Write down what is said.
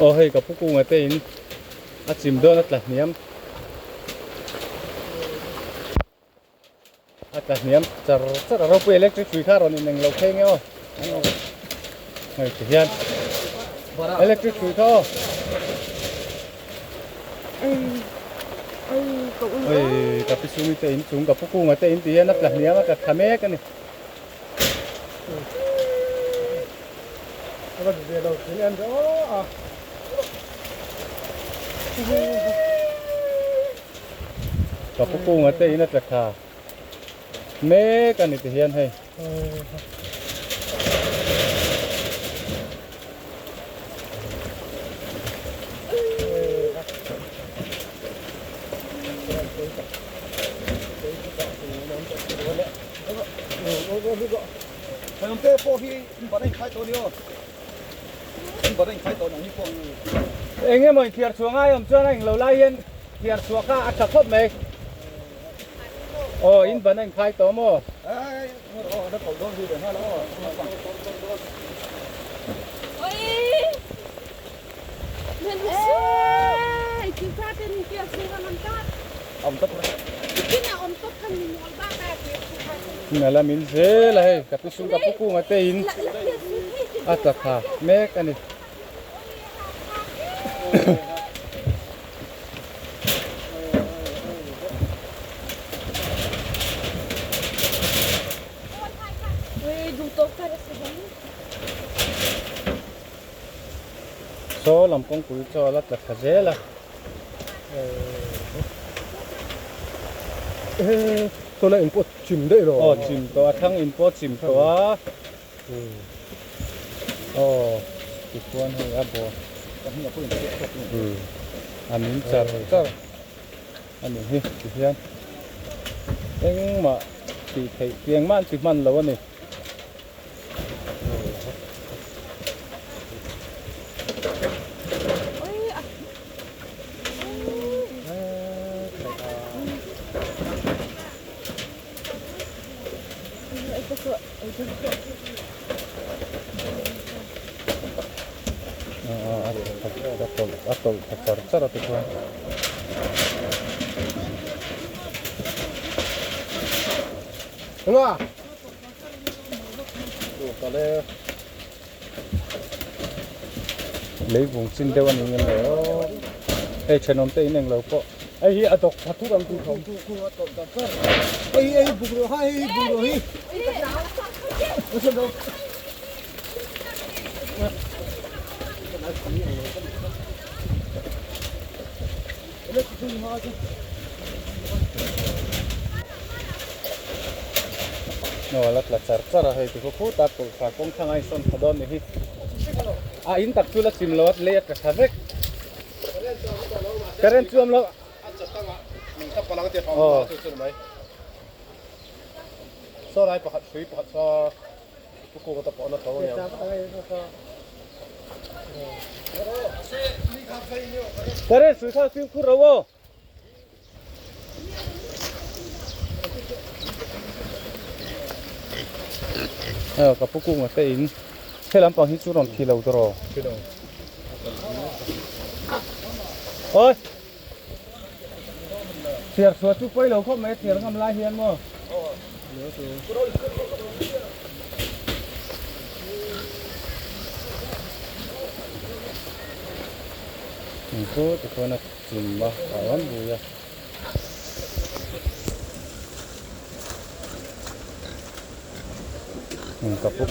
Aw hei ka pu kunga te in a chim dawn a tla hniam a tla hniam char char a ropui electric hrui kha a rawn ineng lo phei nge aw hei ti hian electric hrui kha aw Oi ka pi sumi te in chung ka pu kunga te in ti hian a tla hniam a tla thla mek a ni. Ka pu kunga te in a tla tha mek a ni ti hian hei. Eng emaw inthiar chhuah ngai awm chuan a englo lai hian thiar chhuah kha a tha khawp mai. Aw in ban a inkhai tawh maw? Hna la min zel a hei ka pi sum ka pu kunga te in a tla thla mek a ni. Saw lam kawngpui chaw a la tla thla zel a. Saw la in pawh chim daih lo. Aw chim tawh a thlang in pawh chim tawh a. Aw tichuan hei a bawr a min char char a ni hi tihian engmah tih theih engmah an ti hman lo a ni. A tawlh tha char char a tichuan. Leivung chin deuh a ni ngem le aw hei thenawm te in englo pawh hei hi a dawk tha thut ang tih thawm Aw a la tla char char a hei tikhaw khut a tawlh thla kawng thlang a insawn thla dawn ni hi a in tak chu la chim lo a lei a tla thla vek current chu awm lo aw Saw lai pakhat hrui pakhat saw pu kung ata pawh a na tho aniang. Current hrui kha fimkhur ro aw. Aw ka pu kunga te in he lampang hi chu rawn thi lo tawh rawh. Oi thiar chhuah chu pawi lo khawp mai a thiar ngam lai hian maw. Chu tikhuan a chim a a awm bui a. Ka pu.